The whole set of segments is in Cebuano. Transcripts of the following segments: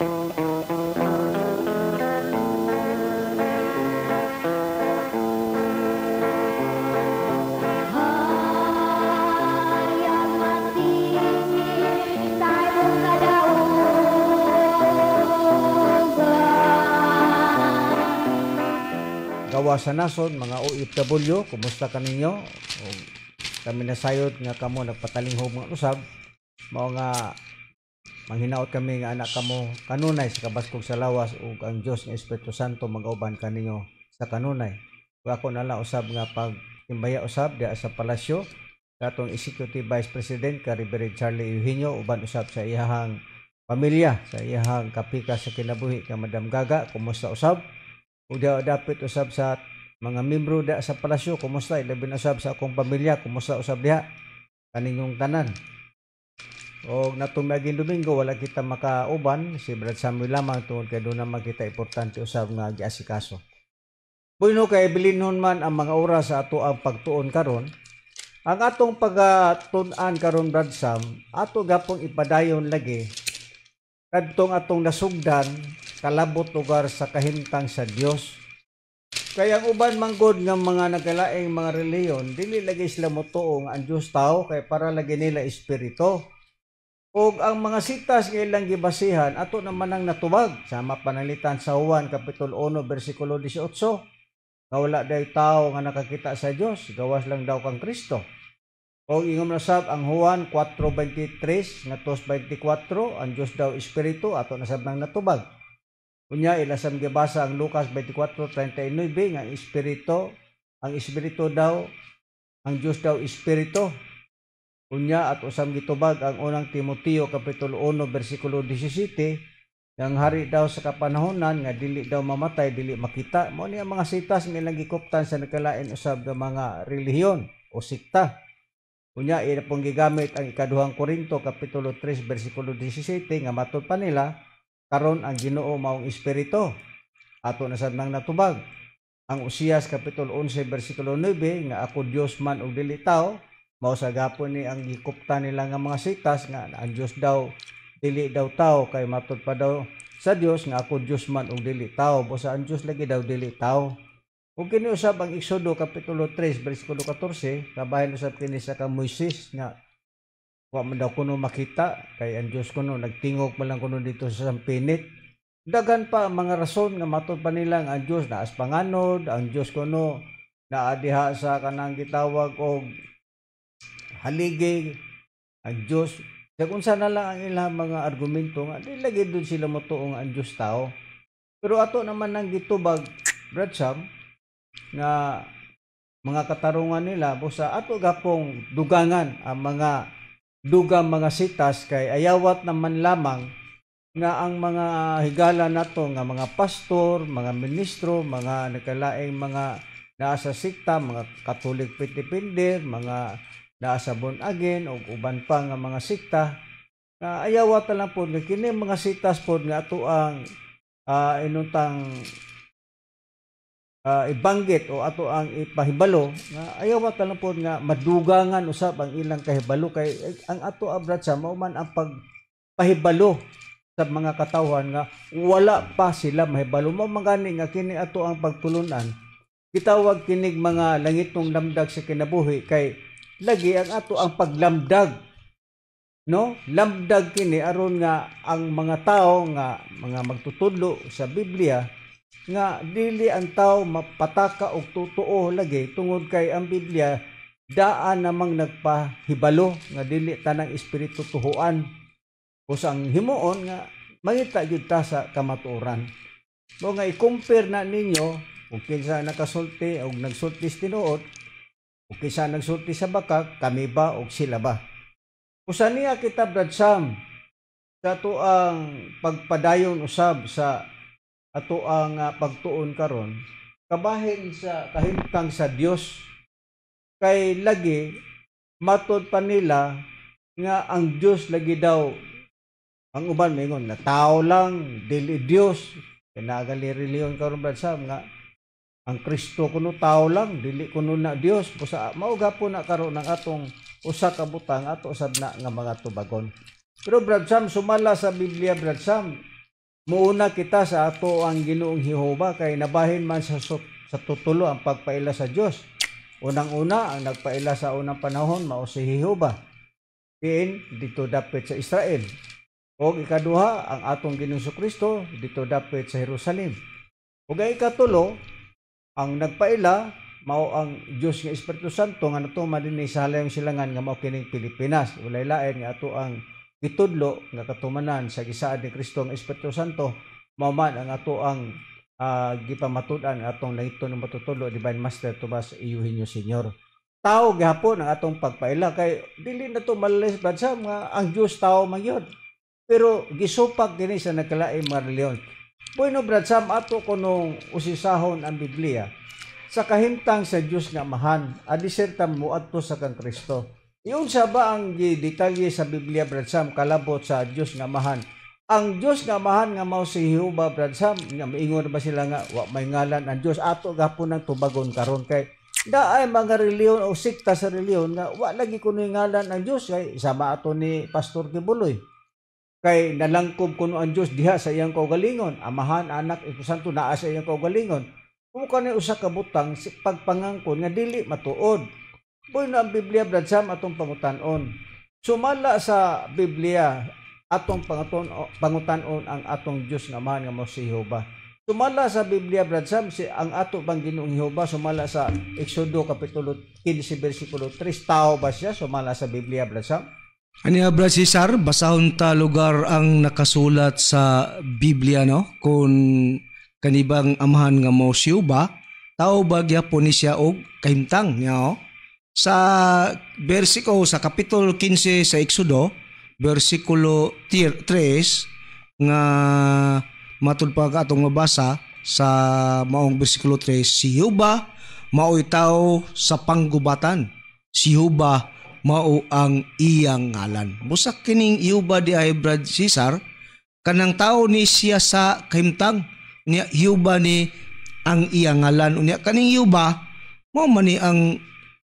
Hayang matingin sa imong kadaugan. Gawa sa nason, mga OFW, kumusta kaninyo? O, kami nasayod nga kamo nagpatalinghob mga usab, mao nga manghinaot kami nga anak kamo kanunay sa kabaskog sa lawas ug ang Dios nga Espiritu Santo mag-uban kaninyo sa kanunay. Ug ako na lang usab nga pagtimbaya usab diha sa palasyo katong Executive Vice President ka Reverend Charlie Eugenio uban usab sa iyahang pamilya, sa iyahang kapika sa kinabuhi ka Madam Gaga, kumusta usab? Ug diha dapit usab sa mga membro diha sa palasyo, kumusta? Ilabi na usab sa akong pamilya, kumusta usab diha kaninyong tanan? Og natong miaging Domingo wala kita makauban si Brad Samuel lamang tungod kay doon naman kita importante usab nga giasikaso. Bueno, kay bilinhon man ang mga oras sa ato ang pagtuon karon. Ang atong pagatun-an karon, Brad Sam, ato gapong ipadayon lagi kadtong atong nasugdan kalabot lugar sa kahimtang sa Dios. Kaya ang uban manggod nga mga nagkalaing mga relihiyon, dili lagi sila motuo nga ang Dios tao kay para lagi nila espiritu. Og ang mga sitas nga ilang gibasihan ato naman ang natubag sama pananglitan sa Juan kapitulo 1 bersikulo 18 nga wala day tao nga nakakita sa Dios, gawas lang daw kang Kristo. Og ingon na sab ang Juan 4:23 ngadto 24, ang Dios daw espiritu, ato na sab nang natubag. Unya ila sam gibasa ang Lucas 24:39 nga espiritu, ang espiritu daw, ang Dios daw espiritu. Unya at usam gitubag ang unang Timoteo kapitulo 1 bersikulo 17 nga ang hari daw sa kapanahonan nga dili daw mamatay, dili makita. Mao ni ang mga sitas nga ilang gikuptan sa nagkalain usab nga mga relihiyon o sikta. Unya ila pong gigamit ang ikaduhang Korinto kapitulo 3 bersikulo 17 nga matud pa nila karon ang Ginoo maong espiritu. Ato na sad nang natubag ang Osias kapitulo 11 bersikulo 9 nga ako Dios man og dili tao. Mao sa gapon ni ang gikuptan nila nga mga sitas nga ang Dios daw dili daw tao kay matud pa daw sa Dios nga ako Dios man og dili tao, busa ang Dios lagi daw dili tao. Ug kini usab ang Exodo kapitulo 3 bersikulo 14 kabahin usab kini sa kang Moises nga wa man daw kuno makita kay ang Dios kuno nagtingog man lang kuno dito sa sampinit. Daghan pa ang mga rason nga matud pa nila nga ang Dios naas panganod, ang Dios kuno naa diha sa kanang gitawag og haligi, ang Dios. Kaya kung sana lang ang ilang mga argumento nga di lagi dun sila motuo nga ang Dios tao. Pero ato naman nang gitubag, Brad Sam, nga mga katarungan nila busa ato gapong dugangan ang mga dugang mga sitas kay ayawat naman lamang nga ang mga higala nato nga mga pastor, mga ministro, mga nagkalaing mga naa sa sikta, mga Katolik Petipinder, mga naa sa born again o uban pa nga mga sikta, nga ayawat na lang po nga kini mga sitas po nga ato ang inuntang ibanggit o ato ang ipahibalo nga ayawat na lang po nga madugangan usab ang ilang kahibalo kay ang ato abrat sa mao man ang pagpahibalo sa mga katawhan nga wala pa sila mahibalo. Mao man gani nga kini ato ang pagtulunan, gitawag kinig mga langitong lamdag sa kinabuhi kay lagi ang ato ang paglamdag, no? Lamdag kini aron nga ang mga tao nga mga magtutudlo sa Biblia nga dili ang tao mapataka og totoo lagi tungod kay ang Biblia daan namang nagpahibalo nga dili tanang espiritu tuhuan. O sa ang himuon nga mangita gyud ta sa kamatuoran. Mo nga i-compare na ninyo kung kinsa nakasulti og nagsulti sa tinuod o kinsa nagsulti sa baka, kami ba o sila ba? Usa niya kita, Brad Sam, sa ato ang pagpadayon usab sa ato ang pagtuon karon, kabahin sa kahimtang sa Dios kay lagi matod pa nila nga ang Dios lagi daw ang uban maingon na tao lang dili Dios. Kinagali relihiyon karon, Brad Sam, nga ang Kristo kuno tao lang dili kuno na Dios. Busa mao gapon na karon ang atong usa ka butang ato usab na nga mga tubagon. Pero Brad Sam, sumala sa Biblia, Brad Sam, Muuna kita sa ato ang Ginoong Jehova kay nabahin man sa tutulo ang pagpaila sa Dios. Unang-una, ang nagpaila sa unang panahon mao si Jehova. Diin dito dapit sa Israel. O ikaduha, ang atong Ginoong Kristo dito dapit sa Jerusalem. Ug ang ikatulo, ang nagpaila mao ang Dios nga Espiritu Santo nga natuman dinhi sa halayong silangan nga mao kining Pilipinas. Walay lain nga ato ang gitudlo nga katumanan sa gisaad ni Kristo ang Espiritu Santo, mao man ang ato ang gipamatud-an atong langitnon ng matutudlo, Divine Master Tomas Eugenio Senior. Tao gihapon ang atong pagpaila kay dili na to malalis, Brad Sam, nga ang Dios tao man gyud. Pero gisupak kini sa nagkalaing mga relihiyon. Bueno, Brad Sam, ato kunong usisahon ang Biblia sa kahimtang sa Dios nga Amahan, adiserta mo adto sa kang Kristo. Iunsa ba ang gidetalye sa Biblia, Brad Sam, kalabot sa Dios nga Amahan? Ang Dios nga Amahan nga mao si Jehova, Brad Sam, nga miingon ba sila nga wa may ngalan ang Dios? Ato gapon ang tubagon karon kay naay mga relihiyon o sikta sa relihiyon nga wa lagi kuno ngalan ang Dios, kay sama ato ni Pastor Quiboloy. Kay nalangkob kuno ang Dios diha sa iyang kaugalingon, Amahan, Anak, Espiritu Santo naa sa iyang kaugalingon. Kung kani usa ka butang si pagpangangkon nga dili matuod. Bueno, ang Biblia, Brad Sam, atong pangutan-on. Sumala sa Biblia, atong pangutan-on ang atong Dios nga Amahan nga mao si Jehova. Sumala sa Biblia, Brad Sam, si ang ato bang Ginoong Jehova sumala sa Exodo kapitulo 15 bersikulo 3, tao ba siya sumala sa Biblia, Brad Sam? Ani, Brad Cesar, basahon ta lugar ang nakasulat sa Biblia, no? Kung kanibang amahan nga mo si Jehova, tao ba gyapon ni siya og kahimtang niya, oh? Sa versiko sa kapitulo 15 sa Exodo, versikulo 3 nga matud pa atong mabasa sa maong versikulo 3, si Jehova mao'y tao sa panggubatan. Si Jehova mao ang iyang ngalan. Busak kining Jehova di ay, Brad Cesar, kanang tao ni siya sa kahimtang niya. Jehova ni ang iyang ngalan. Unya kaning Jehova mao man ni ang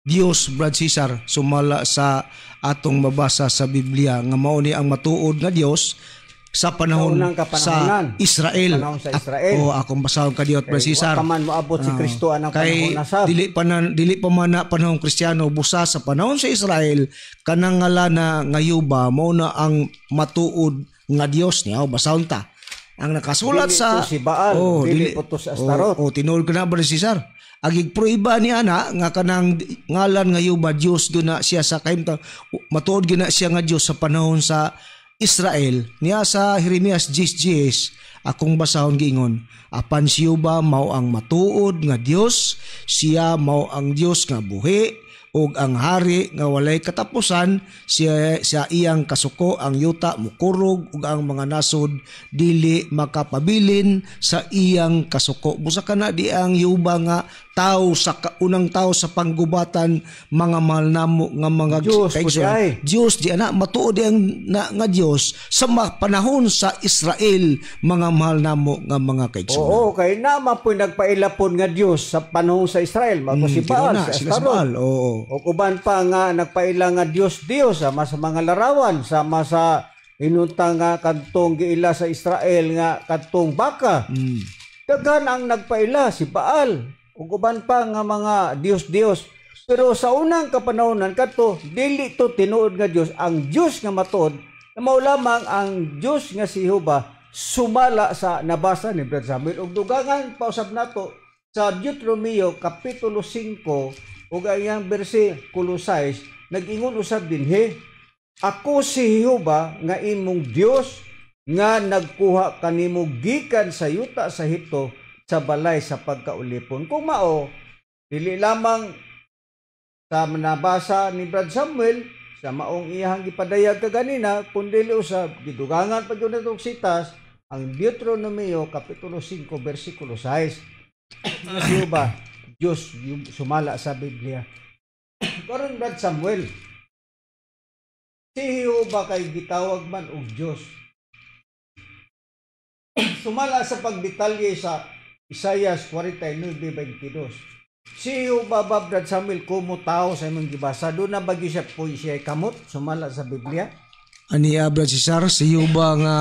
Dios, Brad Cesar, sumala sa atong mabasa sa Biblia nga mao ni ang matuod nga Dios sa panahon sa unang sa kapanahonan. Israel. Panahon sa Israel. Oh, akong basahon kadiot, Brad Kay Cesar. wa pa man moabot si Kristo anang Kay panahon na sab. Dili pa man na panahon Kristiyano, busa sa panahon sa Israel kanang ngalana nga Yuba mao na ang matuod nga Dios niya. Oh, basahon ta. Ang nakasulat Dili sa to si Baal, oh, dili po to si Astaroth. Oh, tinuod ka na, Brad Cesar. Agig pruiba ni ana nga kanang ngalan nga Yuba Dios gyud na siya sa kahimtang, matuod gyud na siya nga Dios sa panahon sa Israel. Niya sa Jeremias 10:10 akong basahon, giingon, "Apan si Yuba mao ang matuod nga Dios, siya mao ang Dios nga buhi ug ang hari nga walay katapusan. Siya sa iyang kasuko ang yuta mukurog ug ang mga nasod dili makapabilin sa iyang kasuko." Busa kana di ang Yuba nga tao sa unang tao sa panggubatan, mga mahal namo nga mga Diyos po kaigsuonan. siya ay. Diyos di ana matuod di ang na, nga Diyos sa panahon sa Israel, mga mahal namo nga mga kaigsuonan. Oo, kay naman po'y nagpailapon nga Dios sa panahon sa Israel. Mao si Baal, Tinuod na, si sila sa Astaroth. Baal, oo. O uban pa nga nagpaila nga Dios Dios sama sa mga larawan, sama sa inuntang nga kadtong giila sa Israel nga kadtong baka. Daghan ang nagpaila, si Baal ug uban pa nga mga Dios-Dios. Pero sa unang kapanahonan kadto dili to tinuod nga Dios. Ang Dios nga matuod na mao lamang ang Dios nga si Jehova sumala sa nabasa ni Brad Samuel. Ug dugangan pausab nato sa Deuteronomio kapitulo 5 ug ang iyang bersikulo 6, nag-ingon usab dinhi, "Ako si Jehova nga imong Dios nga nagkuha kanimo gikan sa yuta sa Ehipto, sa balay sa pagkaulipon." Kung mao, dili lamang sa nabasa ni Brad Samuel sa maong iyang gipadayag kaganina, kundi usab gidugangan pa gyud natong sitas ang Deuteronomio kapitulo 5 bersikulo 6 nga si Jehova Diyos yung sumala sa Biblia. Karon, Brad Samuel, si Jehova kay gitawag man og Diyos. Sumala sa pagdetalye sa Isaias 49:22. Si Jehova ba, Brad Samuel, kumo tao sa imong gibasa, doon na ba gyud siya po siya kamot sumala sa Biblia? Ani, Brad Cesar, si Yuba nga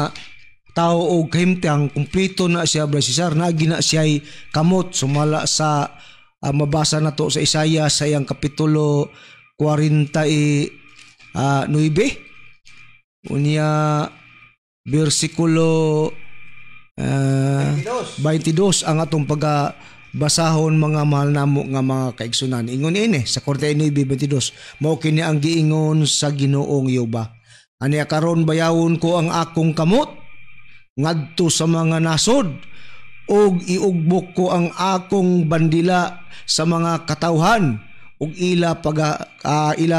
tao og kahimtang, kumpleto na siya, Brad Cesar, naagi na siya kamot sumala sa mabasa na to sa Isaiah sa iyang kapitulo 49 unya bersikulo 22 ang atong pagabasahon, mga mahal namo nga mga kaigsunan. Ingon ini sa 49:22, mao kini ang giingon sa Ginoong Jehova: "Aniya karon bayawon ko ang akong kamot ngadto sa mga nasod ug iugbok ko ang akong bandila sa mga katawhan ug ila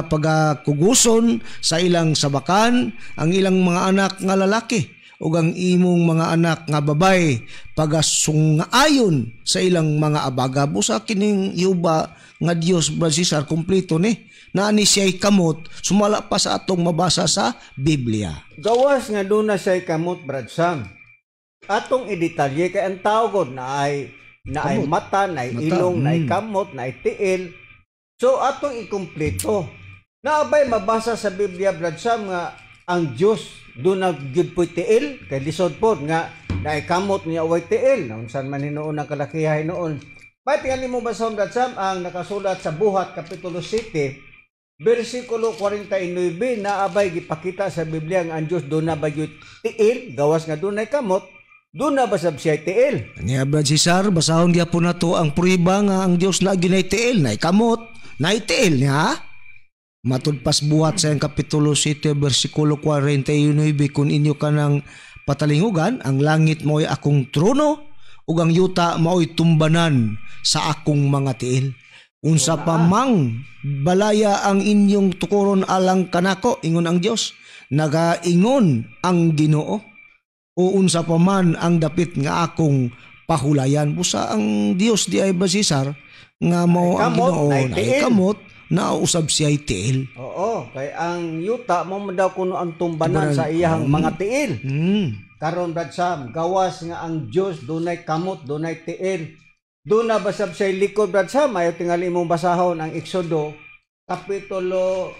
pagakuguson sa ilang sabakan ang ilang mga anak nga lalaki ug ang imong mga anak nga babay pagasungayon sa ilang mga abaga." Busa kining Yuba nga Dios, Brad Cesar, kompleto ni, naa ni siya'y kamot sumala pa sa atong mabasa sa Biblia. Gawas nga doon na siya'y kamot, Brad Sam. Atong idetalye kay ang tao god na ay Kamot. mata, na ay Mata, ilong, na ay kamot, na ay tiil. So atong ikumpleto. Naabay mabasa sa Biblia, Brad Sam, nga ang Dios doon na gyud po'y tiil kay lisod pod nga naay kamot niya way tiil. Naunsan man hinuon ang kalakihay noon. Bay tingali mo basahon, Brad Sam, ang nakasulat sa Buhat kapitulo 7 bersikulo 49, na abay gipakita sa Biblia nga ang Dios doon na ba gyud tiil, gawas nga dunay kamot, doon na ba sab siya tiil? Niya, Brad Cesar, basahon gyapon nato ang prueba nga ang Dios na ginay tiil, naay kamot, naay tiil niya. Matud pas Buhat sa iyang kapitulo 7 bersikulo 49, "Kung inyo kanang patalingugan, ang langit mao'y akong trono ug ang yuta mao'y tumbanan sa akong mga tiil. Unsa pa mang balaya ang inyong tukoron alang kanako, ingon ang Dios? Nagaingon ang Ginoo. O unsa pa man ang dapit nga akong pahulayan?" Busa ang Dios di ay ba, Cesar, nga mao ang Kamot, Ginoo naay naay tiil. Kamot, nausab siya tiil. Oo, kay ang yuta mo man daw kuno ang tumbanan Tumbanan. sa iyang mga tiil. Karon, Brad Sam, gawas nga ang Dios dunay kamot, dunay tiil. Doon na basab sa likod, Brad Sam, ayo tingali imong basahon ang Exodo kapitulo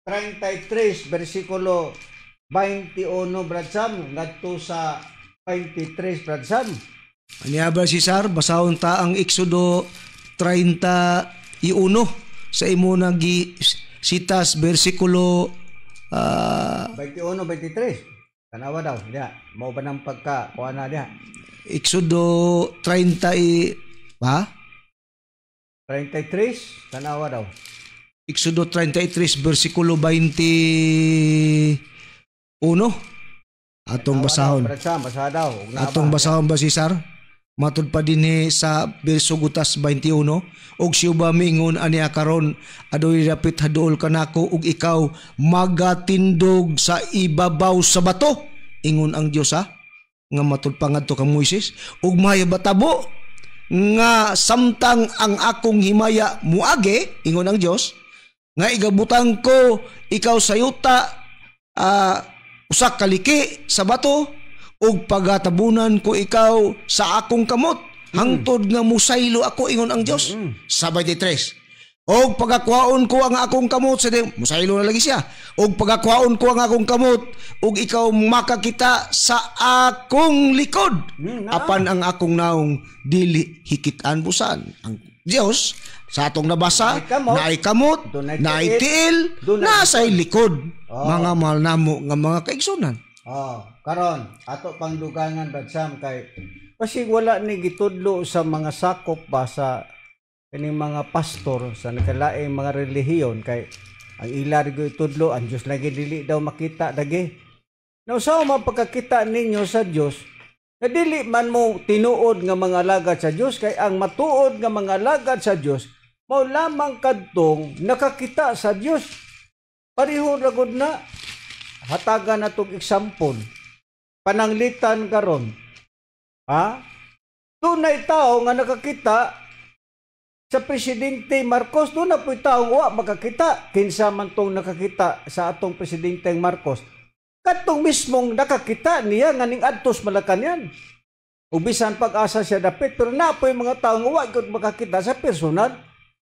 33 bersikulo 21, Brad Sam, ngadto sa 23, Brad Sam. Aniya ba, Cesar, basahon ta ang Exodo 31 sa imo nagi sitas bersikulo 21 23. Tanawa daw, diha. Mao ba nang pagka kuha na diha? Exodo 30 ba? 33, tanawa daw. Exodo 33 bersikulo 21 atong basahon. Brad Sam, basaha daw. Ug naa Atong ba? basahon ba, Cesar? Matud pa dinhi sa verso gutas 21, "Og siya ba miingon, aniya karon adoy dapit haduol kanako ug ikaw magatindog sa ibabaw sa bato, ingon ang Dios ha nga matud pa ngadto kang Moises, ug may batabo nga samtang ang akong himaya muagi, ingon ang Dios, nga igabutang ko ikaw sa yuta usa ka liki sa bato ug pagatabunan ko ikaw sa akong kamot hangtod nga musaylo ako, ingon ang Dios." Sa 23, "Og pagakuhaon ko ang akong kamot sa musaylo na lagi siya. Ug pagakuhaon ko ang akong kamot ug ikaw makakita sa akong likod, apan ang akong naong dili hikitan." Busan ang Dios sa atong nabasa Naay kamot, naay kamot, dunay naay tiil, tiil, dunay nasay likod, Oh. mga mahal namo nga mga kaigsunan. Oh, karon ato pang dugangan, Brad Sam, kay kasi wala ni gitudlo sa mga sakop ba sa kining mga pastor sa nakalaing mga relihiyon kay ang ila rin itudlo ang Dios lagi dili daw makita dagi. Now sa man pagkakita ninyo sa Dios nga dili man mo tinuod nga mga alagad sa Dios, kay ang matuod nga mga alagad sa Dios mao lamang kadtong nakakita sa Dios. Pareho ra gud na, hatagan na tong example. Pananglitan karon. Ha? Dunay tao nga nakakita sa Presidente Marcos, doon na po'y taong wa makakita. Kinsa man tong nakakita sa atong Presidente Marcos? Katong mismong nakakita niya nga ning adtos Malacañang. Ug bisan pag-asa siya dapit, pero na po'y mga tao nga wa gyud makakita sa personal.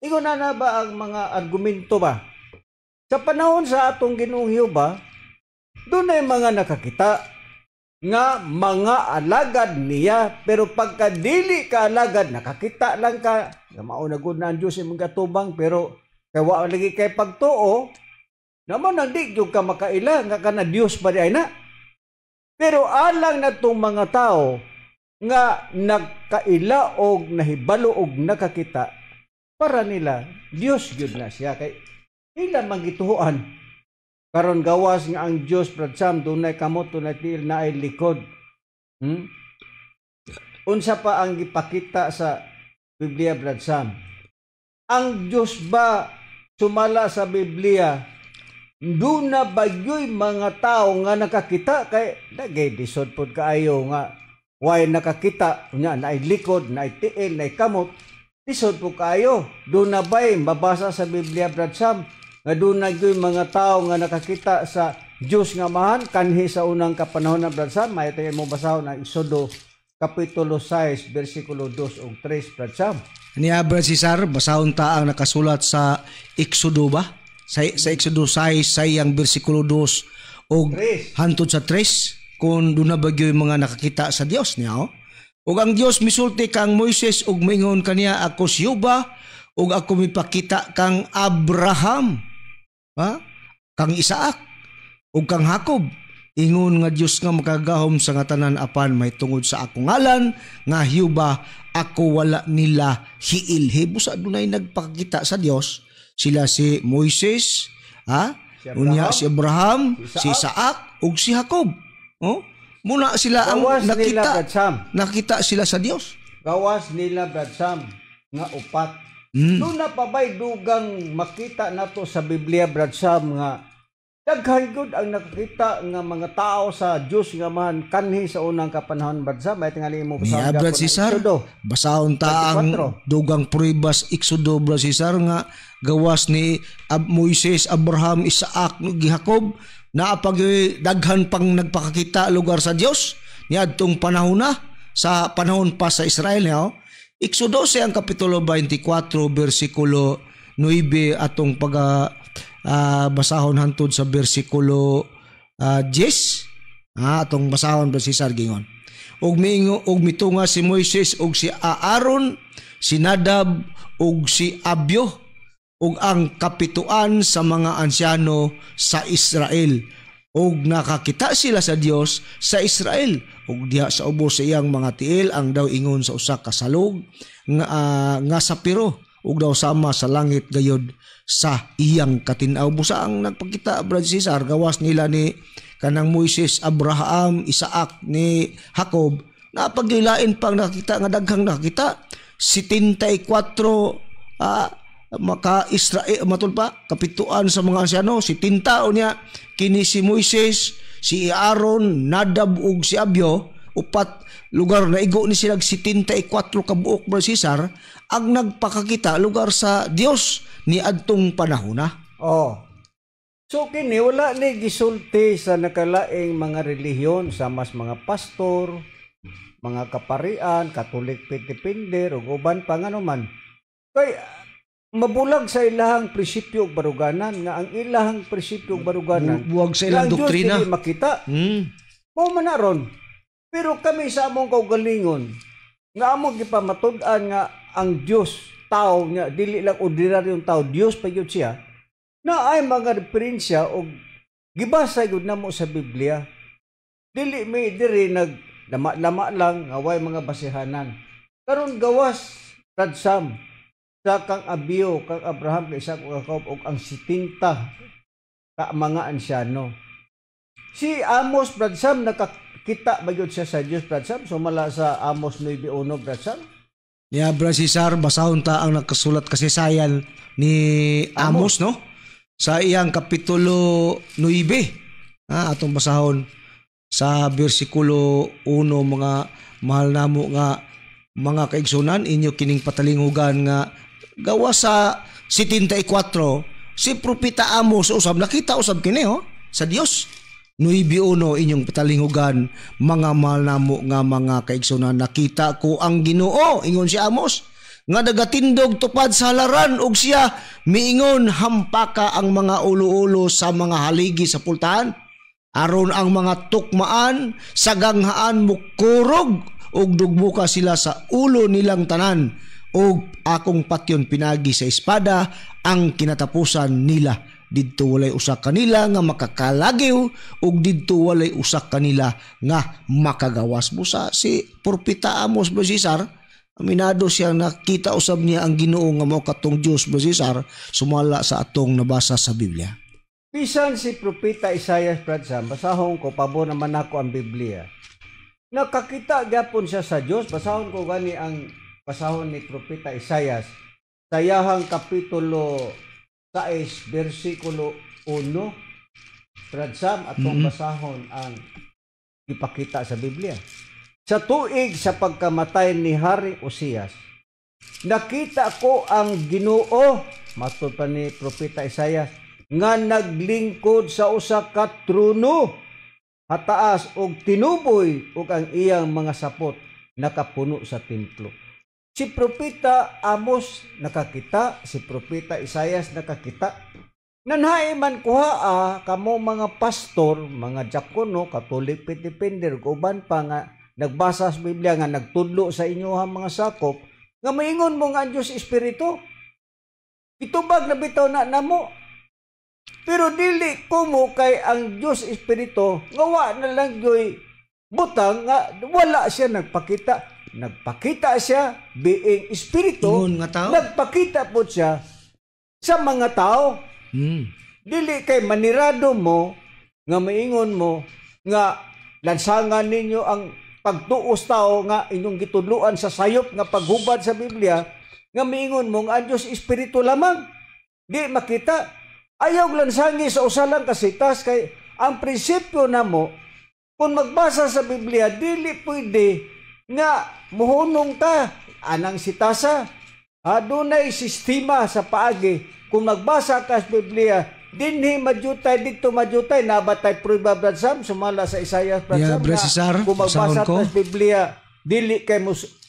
Ingon na na ba ang mga argumento ba? Sa panahon sa atong Ginoong Jehova, doon ay mga nakakita. nga mga alagad niya. Pero pagka dili ka alagad, nakakita lang ka nga mao na gud na ang Dios imong gatubang, pero kay wa lagi kay pagtuo naman nang di gyud ka makaila nga kana Dios pa di ay na. Pero alang na tong mga tao nga nagkaila og nahibalo og nakakita, para nila Dios gyud na siya kay ila man gituoan. Karon gawas nga ang Dios, Brad Sam, dunay kamot, dunay tiil, naay likod. Unsa pa ang gipakita sa Biblia, Brad Sam? Ang Dios ba sumala sa Biblia, duna ba gyuy mga tao nga nakakita? Kay dagay lisod pod kaayo nga way nakakita unya naay likod, naay tiil, naay kamot, lisod po kaayo. Duna ba'y mabasa sa Biblia, Brad Sam, nga duna gyuy mga tao nga nakakita sa Dios nga Amahan kanhi sa unang kapanahon na, Brad Sam? May tayo mo basahon ang Exodo kapitulo 6 bersikulo 2 ug 3, Brad Sam. Niya, Brad Cesar, basahon ta ang nakasulat sa Exodo ba? Sa Exodo 6 sa iyang bersikulo 2 og 3. hantod sa 3, kung duna ba gyud mga nakakita sa Dios niya. Oh? Ug ang Dios misulti kang Moises ug mingon kaniya, ako si Jehova ug ako mipakita kang Abraham, ha? Kang Isaac ug kang Jacob, ingon nga Dios nga makagahom sa nga tanan, apan may tungod sa akong ngalan nga Jehova ako wala nila hiilhi. Busa dunay nagpakita sa Dios, sila si Moises, ha? Si Abraham, Unya si Abraham, si si Isaac ug si Jacob. Oh? Muna sila ang Gawas nila, nakita, Brad Sam. nakita sila sa Dios. Gawas nila, Brad Sam, nga upat. Duna pa ba'y dugang makita nato sa Biblia, Brad Sam, nga daghan gud ang nakakita nga mga tao sa Dios nga Amahan kanhi sa unang kapanahon, Brad Sam? May tingali mo Niya, basahon Brad gyapon ang Cesar, Exodo basahon ta ang 24. dugang pruebas Exodo, Brad Cesar, nga gawas ni Moises, Abraham, Isaac, ug Jacob, naa pa gyud daghan pang nagpakakita lugar sa Dios niadtong panahon na, sa panahon pa sa Israel niya. Oh. Exodo 12 ang kapitulo 24 bersikulo 9 atong pag basahon hantod sa bersikulo 10. Atong basahon, Brad Cesar, gingon. Og miingo og mitunga si Moises og si Aaron, si Nadab og si Abio ug ang kapituan sa mga ansyano sa Israel, og nakakita sila sa Dios sa Israel, ug diha sa ubos sa iyang mga tiil ang daw ingon sa usa ka salog nga, nga sapiro ug daw sama sa langit gayod sa iyang katin-aw. Busa ang nagpakita, Brad Cesar, gawas nila ni kanang Moises, Abraham, Isaac, ni Jacob, napaglain pang nakita nga daghang nakita 74 maka Israel matul pa kapituan sa mga ansyano 70 unya kini si Moises, si Aaron, Nadab ug si Abio, upat lugar na igo ni sila 74 kabuok, Brad Cesar, ang nagpakakita lugar sa Dios ni adtong panahon na. Oh. So kini wala ni gisulti sa nakalaing mga relihiyon sa mas mga pastor, mga kaparian, Katolik, Petipinder ug uban pa nganuman. Kay mabulag sa ilahang prinsipyo ug baruganan, nga ang ilahang prinsipyo ug baruganan Buwag sa ilang nga ang Diyos doktrina. dili makita. Mao man na ron. Pero kami sa among kaugalingon nga among gipamatud-an nga ang Dios tao nga dili lang ordinaryong tao, Dios pa gyud siya, na ay mga referensya og gibasa gyud namo sa Biblia. Dili mi diri nag lama-lama lang nga way mga basihanan. Karon gawas, Brad Sam, sa kang Abio, kang Abraham, kang Isaac ug Jacob ug ang 70 ka mga ansyano. Si Amos, Brad Sam, nakakita ba gyud siya sa Dios, Brad Sam? Sumala sa Amos 9:1, Brad Sam. Ya, Brad Cesar, basahon ta ang nakasulat kasaysayan ni Amos, no? Sa iyang kapitulo 9. Atong basahon sa bersikulo 1, mga mahal namo nga mga kaigsunan, inyo kining patalingugan nga gawa sa 74 si propeta Amos usab nakita usab kini, oh, sa Dios. 9:1, inyong patalingugan mga mahal namo nga mga kaigsunan, nakita ko ang Ginoo, ingon si Amos, nga nagatindog tupad sa halaran, ug siya miingon, hampaka ang mga ulo-ulo sa mga haligi sa pultahan. Aron ang mga tukmaan sa ganghaan mukurog ug dugmuka sila sa ulo nilang tanan, ug akong patyon pinagi sa espada ang kinatapusan nila. Didto walay usa kanila nga makakalagiw ug didto walay usa kanila nga makagawas. Busa si Propeta Amos, Bro Cesar, aminado siya, nakita usab niya ang Ginoo nga mao katong Dios, Bro Cesar, sumala sa atong nabasa sa Biblia. Bisan si Propeta Isaias, Brad Sam, basahon ko, pabor naman ako ang Biblia. Nakakita gyapon siya sa Dios. Basahon ko gani ang basahon ni Propeta Isaias sa iyahang kapitulo 6, versikulo 1. Brad Sam, atong basahon ang ipakita sa Biblia. Sa tuig sa pagkamatay ni Hari Osias, nakita ko ang Ginoo, matod pa ni Propeta Isaias, nga naglingkod sa usa ka trono hataas og tinuboy, ug ang iyang mga sapot nakapuno sa templo. Si Propeta Amos nakakita, si Propeta Isaias nakakita. Nanhae man kuhaa kamo mga pastor, mga diakono, Catholic Faith Defender, uban pa nga nagbasa sa Biblia nga nagtudlo sa inyo ang mga sakop, nga maingon mo nga ang Diyos Espiritu. Itubag na bitaw na namo. Pero dili kumo kay ang Diyos Espiritu nga wa na lang gyoy butang nga wala siya nagpakita. Nagpakita siya being espiritu. Ingon nga tao. Nagpakita po siya sa mga tao. Dili kay manirado mo nga maingon mo nga lansangan ninyo ang pagtuos tao nga inyong gitudloan sa sayop nga paghubad sa Biblia, nga miingon mo nga ang Diyos Espiritu lamang. Di makita. Ayaw lansangi sa usa lang kasitas, kay ang prinsipyo namo kung magbasa sa Biblia, dili pwede nga muhunong ka anang sitasa. Adunay sistema sa paagi. Kung magbasa ka sa Biblia, dinhi madyutay, dito madyutay, nabatay prueba, Brad Sam, sumala sa Isaiah, Brad Yeah, Sam, Brad nga Cesar, kung magbasa basahon ko. ka sa Biblia, dili kay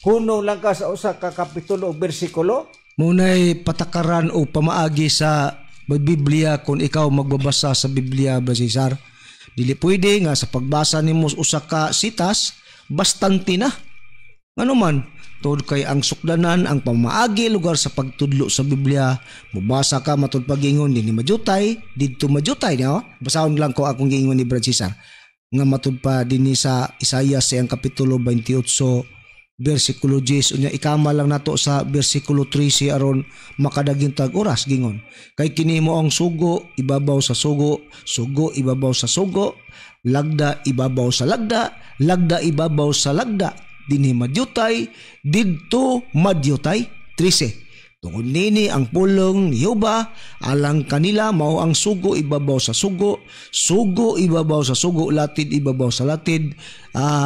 hunong lang ka sa usa ka kapitulo o bersikulo. Muna'y patakaran o pamaagi sa Biblia kung ikaw magbabasa sa Biblia, Brad Cesar. Dili pwede nga sa pagbasa nimo usa ka sitas, bastante na. Ngano man, tungod kay ang sukdanan, ang pamaagi lugar sa pagtudlo sa Biblia, mubasa ka matud pagingon dinhi madyutay, didto madyutay, no? Basahon lang ko akong giingon ni Brad Cesar nga matud pa dinhi sa Isaiah sa iyang kapitulo 28 versikulo 10, unya ikama lang nato sa versikulo 13 aron makadagin tag oras. Gingon kay kini mo ang sugo ibabaw sa sugo, sugo ibabaw sa sugo, lagda ibabaw sa lagda, lagda ibabaw sa lagda, dinhi madyutay, didto madyutay. 13. Tungod nini ang pulong ni Jehova alang kanila mao ang sugo ibabaw sa sugo, sugo ibabaw sa sugo, latid ibabaw sa latid,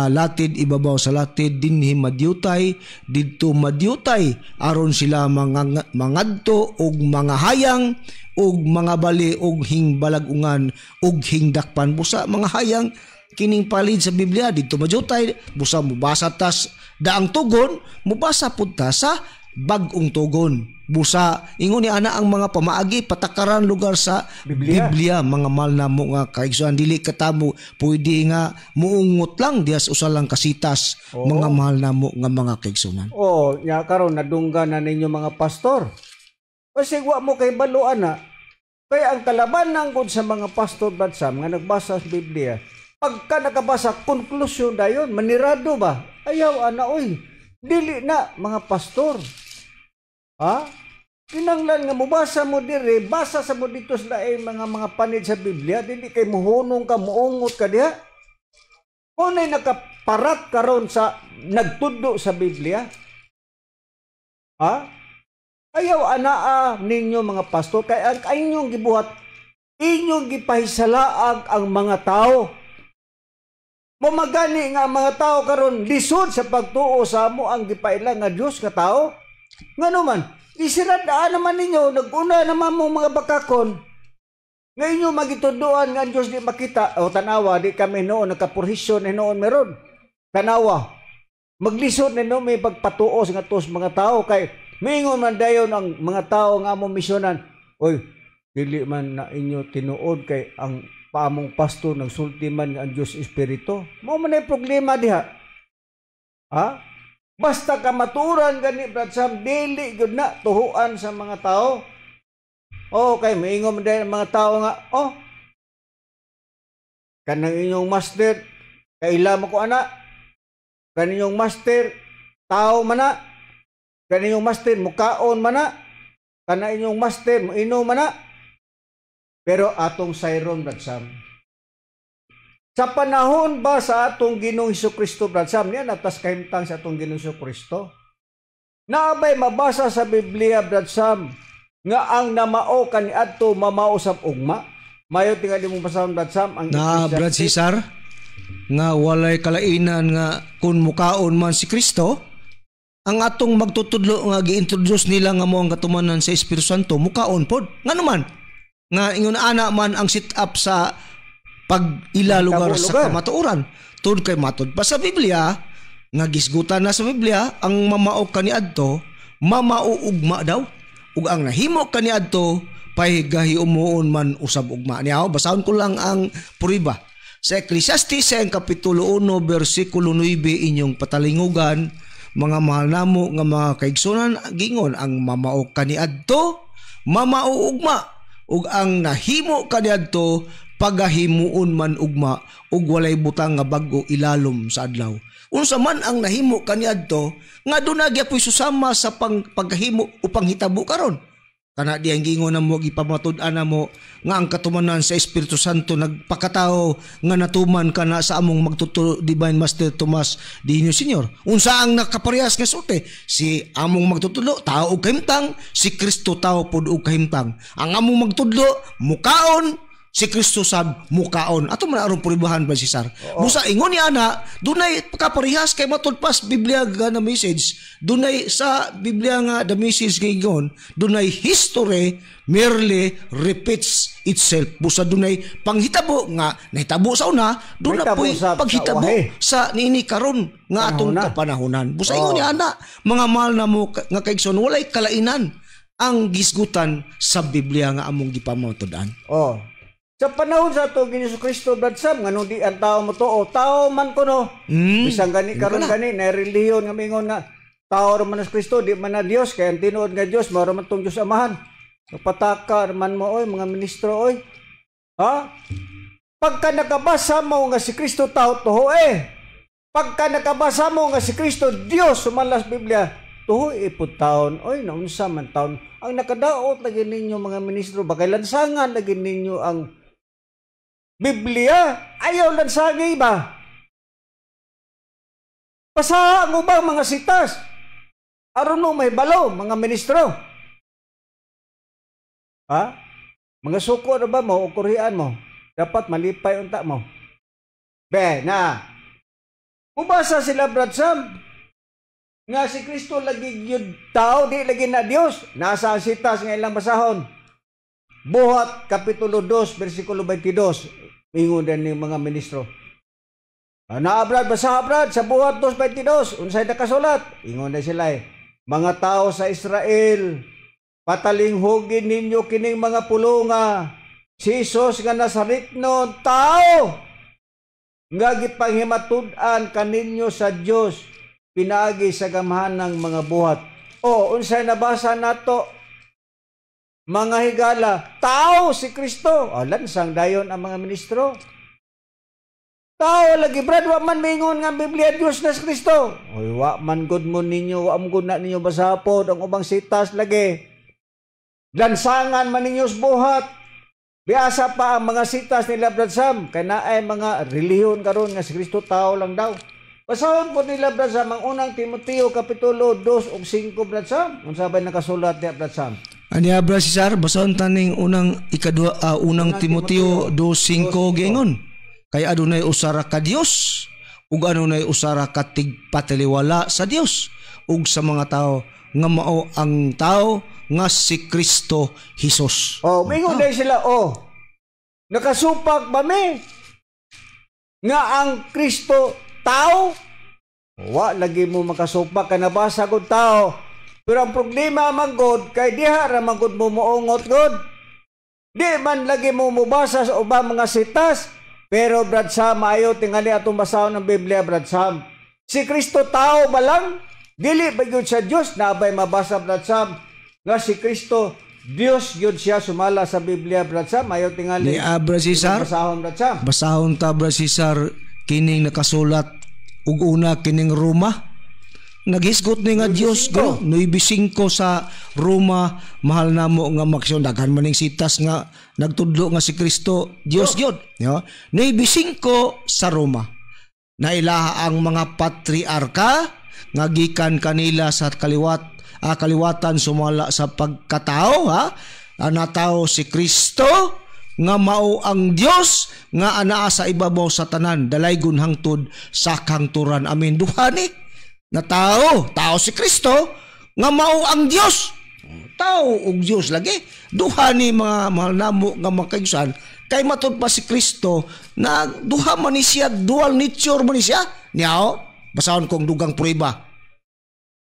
latid ibabaw sa latid, dinhi madyutay, didto madyutay, aron sila mangadto og mga hayang og mga bali og hingbalagungan og hingdakpan. Busa mga hayang kining palid sa Biblia, didto madyutay, busa mubasa tas daang tugon, mubasa pud ta sa bag-ong tugon. Busa ingon ni ana ang mga pamaagi patakaran lugar sa Biblia. Biblia, mga mahal na mo nga kaigsuonan, dili katamo pwede nga muungot lang diya sa usa lang kasitas. Mga mahal na mo nga mga kaigsuonan. Oh, nya karon nadungga na ninyo mga pastor. Kasi wa mo kay baluan na. Kaya ang kalaban gud sa mga pastor, Brad Sam, nga nagbasa sa Biblia, pagka nakabasa, konklusyon dayon, manirado ba? Ayaw ana oy. Dili na mga pastor. Ha? Kinanglan nga mubasa mo dire, basa sa mo dito sa laing mga panid sa Biblia, dili kay muhunong ka, muungot ka diha. Unay nakaparat karon sa nagtudlo sa Biblia. Ha? Ayaw anaa ninyo mga pastor, kay ang inyong gibuhat, inyong gipahisalaag ang mga tao. Mamagani nga ang mga tao karon lisod sa pagtuo sa amo ang gipaila nga Dios nga tao. Ngano man, isiradaan naman ninyo, naguna naman mo mga bakakon. Nga inyo magituduan nga ang Dios di makita. O tanawa, di kami noon nagkapurhisyon ni noon meron. Tanawa. Maglisod na no may pagpatuos nga tos mga tao kay mingon man dayon ang mga tao nga among misyonan. Oy, dili man na inyo tinuod kay ang paamong pastor nagsulti man nga ang Dios Espiritu. Mao man ay problema diha. Ha? Basta kamaturan gani, Brad Sam, dili gyud na tuhuan sa mga tao. Oh, kay moingon man ang mga tao nga, "Oh, kanang inyong master, kaila mo ko ana. Kaninyong master, tao man na. Kaninyong master, mukaon man na. Kana inyong master, muinom man na." Pero atong sayron, Brad Sam, sa panahon ba sa atong Ginoong Kristo, Brad Sam, niya natas kahimtang sa atong Ginoong Kristo? Naabay mabasa sa Biblia, Brad Sam, nga ang namao kaniadto mamao sa ugma? Mayo tingali mong basahon, Brad Sam, ang Na Brad Cesar, nga walay kalainan nga kung mukaon man si Kristo, ang atong magtutudlo nga gi-introduce nila nga mo ang katumanan sa Espiritu Santo mukaon pod. Ngano man nga ingon ana man ang sit up sa pag-ila lugar sa kamatuoran? Tud kay matud pa sa Biblia nga gisgutan na sa Biblia, ang mamao kaniadto mamao ugma daw, ug ang nahimo kaniadto pahigahiumuon man usab ugma niya. Basahon ko lang ang prueba sa Ecclesiastes sa kapitulo 1 bersikulo 9. Inyong patalingugan, mga mahal namo nga mga kaigsunan, gingon ang mamao kaniadto mamao ugma, ug ang nahimo kaniadto pagahimuon man ugma, ug walay butang nga bag-o ilalom sa adlaw. Unsa man ang nahimo kaniadto nga duna gyapoy susama sa pagkahimo upang hitabo karon. Kana di ang gingon namo, gipamatud-an namo nga ang katumanan sa Espiritu Santo nagpakatao nga natuman kana sa among magtuturo, Divine Master Tomas Dino Senior. Unsa ang nakaparehas nga sulti? Si among magtutudlo tao og kahimtang, si Kristo tao pod og kahimtang. Ang among magtudlo mukaon, si Kristo sab mukaon. Ato man aron pruebahan ba, Cesar? Busa ingon ni ana, dunay kaparehas kay matud pas Biblia nga na message, dunay sa Biblia nga the message nga ingon, dunay history merely repeats itself. Busa dunay panghitabo nga nahitabo sa una, dunay po'y paghitabo sa niini karon nga atong kapanahonan. Busa ingon ni ana, mga mahal na mo nga kaigsoon, walay kalainan ang gisgutan sa Biblia nga among gipamatud-an. Oh. Sa panahon sa atong Ginoong Kristo, Brad Sam, nganong di ang tao motuo? Tao man kuno. Bisan gani karon gani na relihiyon nga mingon nga tao ra man si Kristo, di man na Dios, kay ang tinuod nga Dios mao ra man tong Dios Amahan. Pataka man mo oy, mga ministro oy. Ha? Pagka nakabasa mo nga si Kristo tao, tuho eh. Pagka nakabasa mo nga si Kristo Dios sumalas Biblia, tuho ipud taon oy, naunsa man taon. Ang nakadaot lagi ninyo mga ministro, bakay lansangan lagi ninyo ang Biblia, ayaw lansagi ba? Pasaha ang ubang mga sitas. Aron mo may balo, mga ministro. Ha? Mga suko na ba mo o kurian mo? Dapat malipay unta mo. Be, na. Mubasa sila, Brad Sam, nga si Kristo lagi yun tao, di lagi na Diyos. Nasa ang sitas nga ilang basahon. Buhat, Kapitulo 2, versikulo 22. Ingon din ng mga ministro. Na, Brad, basa, Brad, sa Buhat 2:22. Unsay nakasulat? Ingon din sila eh. "Mga tao sa Israel, patalinghugin ninyo kining mga pulunga. Si Jesus nga Nazaretno, tao, nga gipanghimatud-an kaninyo sa Dios pinaagi sa gamhanang mga buhat." O, unsay nabasa nato? Mga higala, tao si Kristo. O, lansang dayon ang mga ministro. Tao lagi, Brad, wa man mingon nga Biblia Dios na si Kristo. Oy, wa man gud mo ninyo, wa man gud na ninyo basapod ang ubang sitas lagi. Lansangan man ninyo sa buhat. Biasa pa ang mga sitas nila, Brad Sam, kay naay mga relihiyon karon nga si Kristo tao lang daw. Basahon po nila, Brad Sam, ang unang Timoteo kapitulo 2 ug 5, Brad Sam. Unsa bay nakasulat diha, Brad Sam? Aniya, Brad Cesar, basahon taning unang ikadua, unang Timoteo 2:5, gingon. Kay adunay usa ra ka Dios ug adunay usa ra ka tigpataliwala sa Dios ug sa mga tao nga mao ang tao nga si Kristo Jesus. Oh, mingon dahil sila, oh. Nakasupak ba mi nga ang Kristo tao? Wa lagi mo makasupak ka nabasa gud tao. Pero ang problema man god kay diha ra man gud mo moongot god. Di man lagi mo mubasa sa ubang mga sitas. Pero Brad Sam, maayo tingali atong basahon ng Biblia, Brad Sam. Si Kristo tao ba lang? Dili ba gyud siya Dios? Naabay mabasa, Brad Sam, nga si Kristo Dios gyud siya sumala sa Biblia, Brad Sam. Maayo tingali Ni Abra Cesar, basahon, Brad Sam. Basahon ta, Brad Cesar, kining nakasulat ug una kining Roma. Naghisgot ni nga Dios gano 9:5 sa Roma, mahal namo nga maksyon, daghan maning sitas nga nagtudlo nga si Kristo Dios gyud, no? 9:5 sa Roma. Nailaha ang mga patriarka nga gikan kanila sa kaliwatan sumala sa pagkatao, ha? Natawo si Kristo nga mao ang Dios nga anaa sa ibabaw sa tanan, dalaygon hangtod sa kangturan. Amen. Duha ni na tao, tao si Kristo nga mao ang Dios. Tao ug Dios lagi. Duha ni mga mahal namo nga makaigsuan, kay matud pa si Kristo na duha man ni siya, dual nature man ni siya. Niyaw, basahon kong dugang prueba.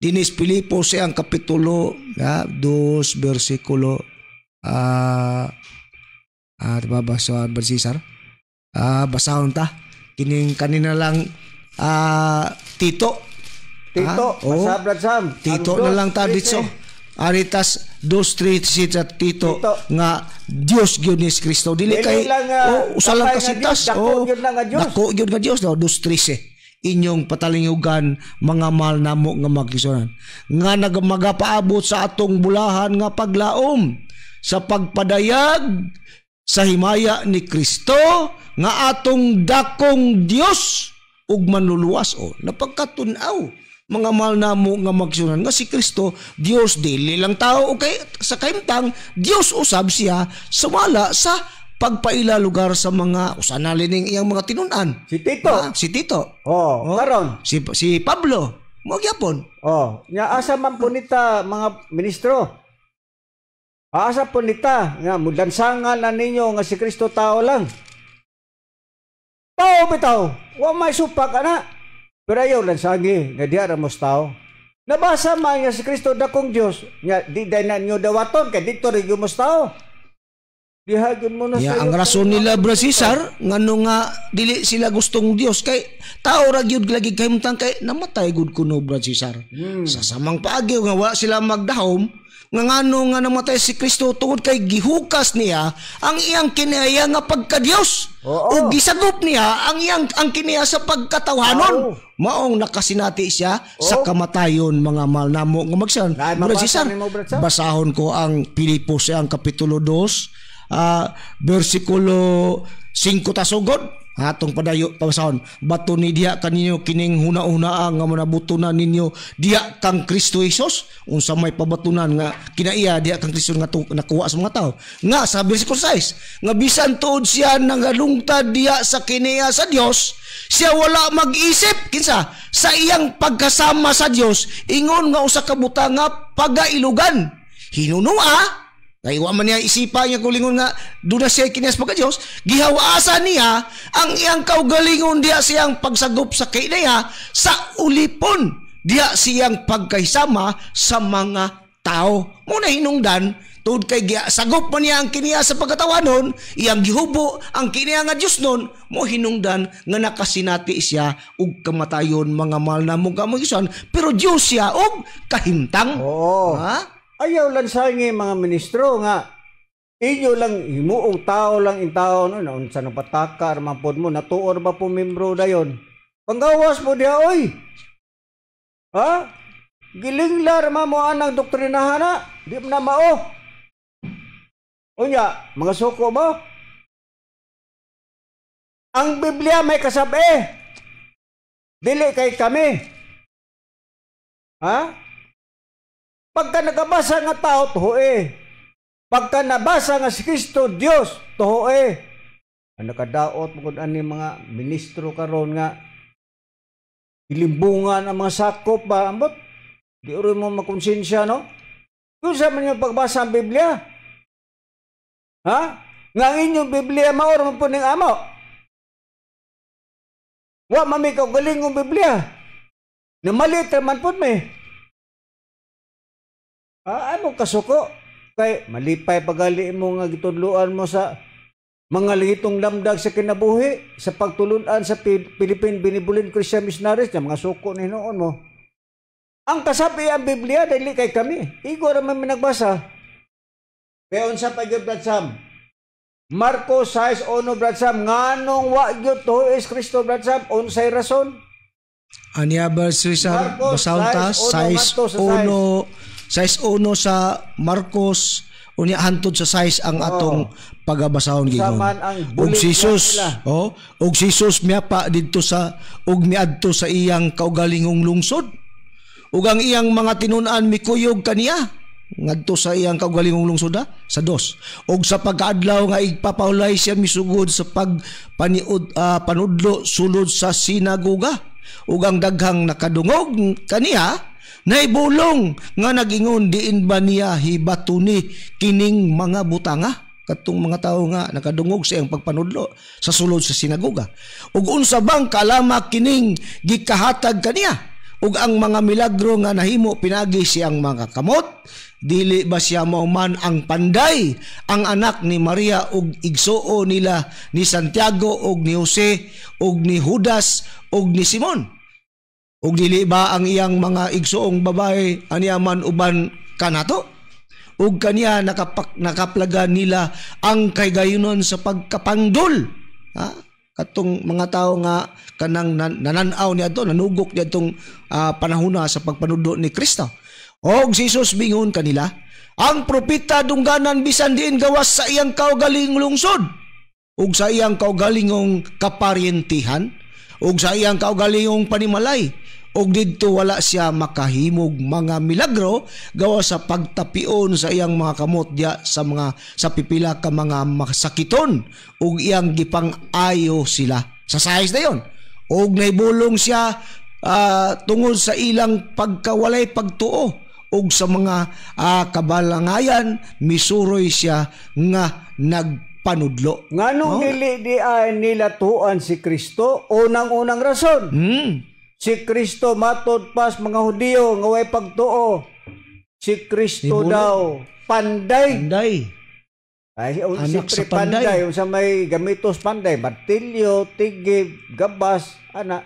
Dinis Pilipos ang kapitulo 2 bersikulo diba ba sa Brad Cesar? Basahon ta kining kanina lang, Tito. Tito, Ah, oo. basa, Brad Sam. Tito Ang na lang ta 2:13. dito. Aritas 2:3 sa Tito, Tito. Nga Dios gyud ni Kristo. Dili Dili kay lang, oh, usa lang kapay nga kasitas. Dios, dako Oh, gyud na nga Dios. Dako gyud nga Dios daw 2:13. Inyong patalingugan mga mahal namo nga magkisunan nga nagmagapaabot sa atong bulahan nga paglaom sa pagpadayag sa himaya ni Kristo nga atong dakong Dios ug manluluwas. O napagkatun-aw mga mahal namo nga magsunan nga si Kristo Dios, dili lang tao, okay, sa kahimtang Dios usab siya sumala sa pagpaila lugar sa mga usana lining iyang mga tinun-an. Si Tito. Ah, si Tito. Oh, karon. Si Pablo mo gyapon. Oh, nya asa man po nita mga ministro? Asa po nita nga mulansangan na ninyo nga si Kristo tao lang. Tao bitaw, wa may supak ana. Pero ayaw lansangi nga diha ra mos tao. Nabasa man nga si Kristo dakong Dios, nya di day na ninyo dawaton kay didto ra gyud mos tao. Diha gyud mo na Ya, sayo ang rason tayo. nila, Bro Cesar, ngano nga dili sila gustong Dios kay tao ra gyud lagi kahimtang kay namatay gud kuno, Bro Cesar. Sa samang paagi nga wala sila magdahom nga ngano nga namatay si Kristo tungod kay gihukas niya ang iyang kinaya nga pagka-Dios. Oo. Ug gisagop niya ang iyang ang kiniya sa pagkatawhanon. Oo. Maong nakasinati siya sa kamatayon, mga mahal namo nga magsan. Naay Bro mabasa Cesar, nimo, Bro Cesar? basahon ko ang Pilipos ang kapitulo 2 bersikulo 5 tasugod. Atong padayo pabasahon. Bato ni diha kaninyo kining huna-hunaa nga manabutunan ninyo diha kang Kristo Jesus. Unsa may pabatunan nga kinaiya diha kang Kristo nga nakuha sa mga tao. Nga sa bersikulo 6, nga bisan tuod siya nagalungtad diha sa kiniya sa Dios, siya wala mag-isip kinsa sa iyang pagkasama sa Dios ingon nga usa ka butang nga pagailugan. Hinunua kay wa man niya isipa niya kulingon nga doon na siya kinias pagka Dios, gihawaasa niya ang iyang kaugalingon diha siyang pagsagop sa kinaya sa ulipon diha siyang pagkahisama sa mga tao. Muna hinungdan tuod kay sagop man niya ang kiniya sa pagkatawanon, iyang gihubo ang kiniya nga Dios nun, mo hinungdan nga nakasinati siya og kamatayon, mga mahal na mong kamugisan, pero Dios siya og kahimtang. Oo. Ha? Ayaw lansangi mga ministro nga inyo lang himuong tao lang in tao no unsa nang pataka man pod mo natuor ba po membro dayon. Panggawas mo diha oy. Ha? Gilinglar man mo anang doktrinahan na, di man na mao. Unya, mga suko mo. Ang Biblia may kasabi. Dili kay kami. Ha? Pagka nagabasa nga tao, tuhoe. Pagka nabasa nga si Kristo Dios, tuhoe. Ang nakadaot mo kung ani mga ministro karon nga ilimbungan ang mga sakop ba, ambot? Di rin mo makonsensya, no? Kung sa man yung pagbasa ang Biblia? Ha? Nga ang inyong Biblia maor mo po ning amo. Wa mami kaugaling ng Biblia. Namalit man po may. Ah, ano kasuko? Kay malipay pagali mo nga gitudloan mo sa mga lihitong lamdag sa kinabuhi, sa pagtulunan sa Philippine Benevolent Christian Missionaries, na mga suko ni hinuon mo. Ang kasabi ang Biblia, dili kay kami. Igo ra man nagbasa. Pero unsa pa gyud, Brad Sam? Marcos 6:1, Brad Sam, nganong wa gyud tuo is Kristo, Brad Sam? Unsay rason? Aniya ba, Cesar? Marcos, Basahon ta 6:1 ngadto sa 6:1 6:1 sa Marcos, unya hantod sa 6 ang atong pagabasahon gigon. Saman ang Ug bulig si Jesus, nila. oh, ug si Jesus miapa didto sa ug miadto sa iyang kaugalingong lungsod. Ug ang iyang mga tinun-an mikuyog kaniya ngadto sa iyang kaugalingong lungsod ha, sa dos. Ug sa pagkaadlaw nga igpapahulay siya misugod sa pagpaniud panudlo sulod sa sinagoga. Ug ang daghang nakadungog kaniya naibulong nga nagingon, "Diin ba niya hibatuni kining mga butanga?" Katong mga tawo nga nakadungog sa iyang pagpanudlo sa sulod sa sinagoga. "Ug unsa bang kaalama kining gikahatag kaniya? Ug ang mga milagro nga nahimo pinagi siyang mga kamot? Dili ba siya mao man ang panday, ang anak ni Maria ug igsuo nila ni Santiago ug ni Jose ug ni Judas ug ni Simon? Ug dili ba ang iyang mga igsuong babae aniya man uban kanato?" Ug kaniya nakaplagan nila ang kahigayonon sa pagkapangdol. Ha? Katong mga tao nga kanang nananaw niadto, nanugok niadtong panahona sa pagpanudlo ni Kristo. Og si Jesus bingon kanila, "Ang propeta dungganan bisan diin gawas sa iyang kaugalingong lungsod ug sa iyang kaugalingong kaparyentihan ug sa iyang kaugalingong panimalay." Ug didto wala siya makahimog mga milagro gawas sa pagtapion sa iyang mga kamot diya sa mga sa pipila ka mga masakiton ug iyang gipang-ayo sila. Sa sais na yon. Ug naibulong siya tungod sa ilang pagkawalay pagtuo, ug sa mga kabalangayan misuroy siya nga nagpanudlo. Nganong dili di ay nila tuan si Kristo? Unang-unang rason. Si Kristo, matod pas mga Hudiyo nga way pagtuo, si Kristo Ibulong. daw panday. Panday. Ay, Anak siyempre sa panday. Panday, unsa may gamitos panday, martilyo, tigib, gabas, ana.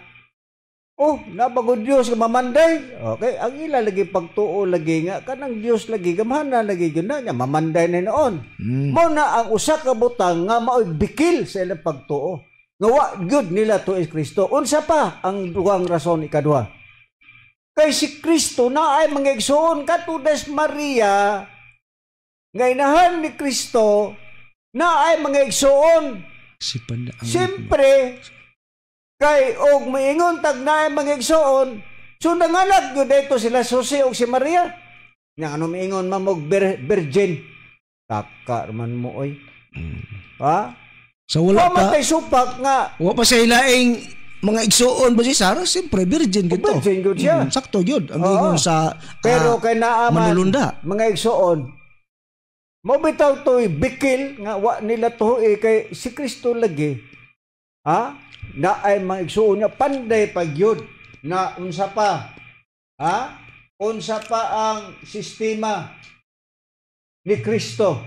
Oh, nabago Dios nga mamanday. Okay, ang ila lagi pagtuo lagi nga kanang Dios lagi gamhana lagi gyud na niya mamanday na noon. Mao na ang usa ka butang nga maoy bikil sa ilang pagtuo. Nga wa gyud nila to is Kristo. Unsa pa ang duhang rason, ikaduha? Kay si Kristo na ay mga igsoon katudas Maria nga inahan ni Kristo na ay mga igsoon. Si panda ang Siyempre, kay og moingon tag naay mga igsoon, so nanganak gyud dito sila Jose og si Maria. Nya ano miingon man mo virgin? Kaka man mo oy. Ha? So wala Wa pa man tay supak nga wa pa sa ilaing mga igsuon ba si Sarah, siyempre virgin gito. Virgin gyud siya. Sakto gyud ang Oo. ingon sa Pero kay naa man manulunda. mga igsoon, mo bitaw to'y bikil nga wa nila tuoy kay si Kristo lagi. Ha? Na ay mga igsoon niya panday pag yun na unsa pa? Ha? Unsa pa ang sistema ni Kristo?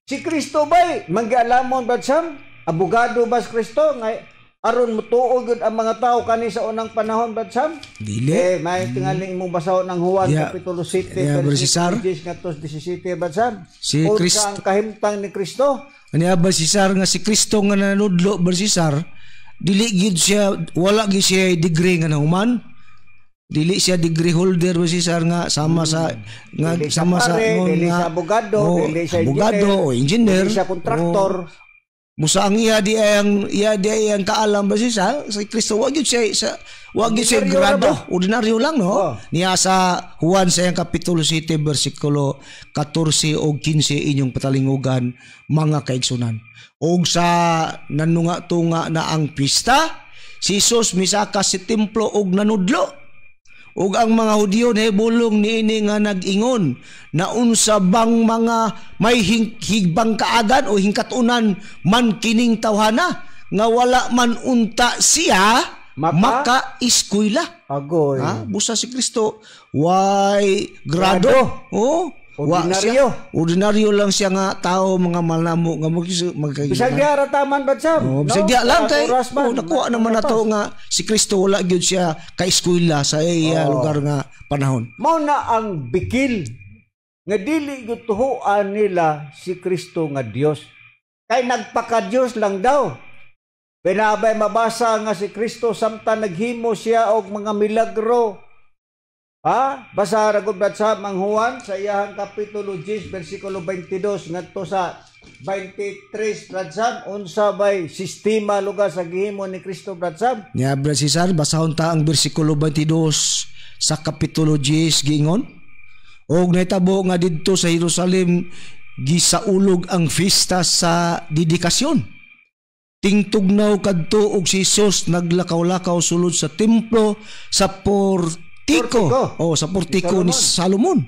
Si Kristo ba'y manggialamon ba Sam? Abogado ba si Kristo nga aron mutuo gyud ang mga tao kani sa unang panahon ba Sam? Dili. Eh, may tingali imong basahon ng Juan Kapitulo 7, Yeah, Brother Cesar. 10 ngadto 17 ba Sam? Si Unsa Kristo- ang kahimtang ni Kristo? Aniya ba si Sar nga si Kristo nga nanudlo ba si Sar, dili gyud siya, wala gyud siya degree nga nahuman. Dili siya degree holder ba si Sar nga sama sa nga Dili siya sama sa pare, ngon dili nga siya abogado, oh, dili siya abogado engineer, o engineer, dili siya kontraktor. Oh, musa ang iya di ay ang iya di ay ang kaalam ba si Sar, si Kristo wa gyud siya sa wa gyud siya Ordinaryo ra grado, ba? ordinaryo lang no. Oh. Niya sa Juan sa iyang kapitulo 7 bersikulo 14 og 15 inyong patalingugan mga kaigsunan. Og sa nanunga-tunga na ang pista, si Jesus misaka sa templo og nanudlo. Ug ang mga Hudyo nahibulong niini nga nag-ingon, "Naunsa bang mga may higbang kaagan o hingkatunan man kining tawhana nga wala man unta siya Maka? maka-eskwela?" Agoy. Ha? Busa si Kristo way grado. Grado. Oh, Wa Ordinaryo. siya, ordinaryo lang siya nga tao, mga malamo nga mag Bisag diha ra taman, Brad Sam. Oh, bisag diha lang kay Oras man, oh, nakuha naman nato nga si Kristo wala gyud siya ka-eskwela sa iya lugar nga panahon. Mao na ang bikil nga dili gyud tuhuan nila si Kristo nga Dios. Kay nagpaka-Dios lang daw. Pinabay mabasa nga si Kristo samtang naghimo siya og mga milagro. Ha? Basa ra gud, Brad Sam, ang Juan sa iyahang kapitulo 10 bersikulo 22 ngadto sa 23, Brad Sam, unsa bay sistema lugar sa gihimo ni Kristo, Brad Sam? Nya, Brad Cesar, basahon ta ang bersikulo 22 sa kapitulo 10. Giingon, "Og nahitabo nga didto sa Jerusalem gisaulog ang fiesta sa dedikasyon. Tingtugnaw kadto og si Jesus naglakaw-lakaw sulod sa templo sa portiko." Portiko. Oh, sa portiko ni Salomon.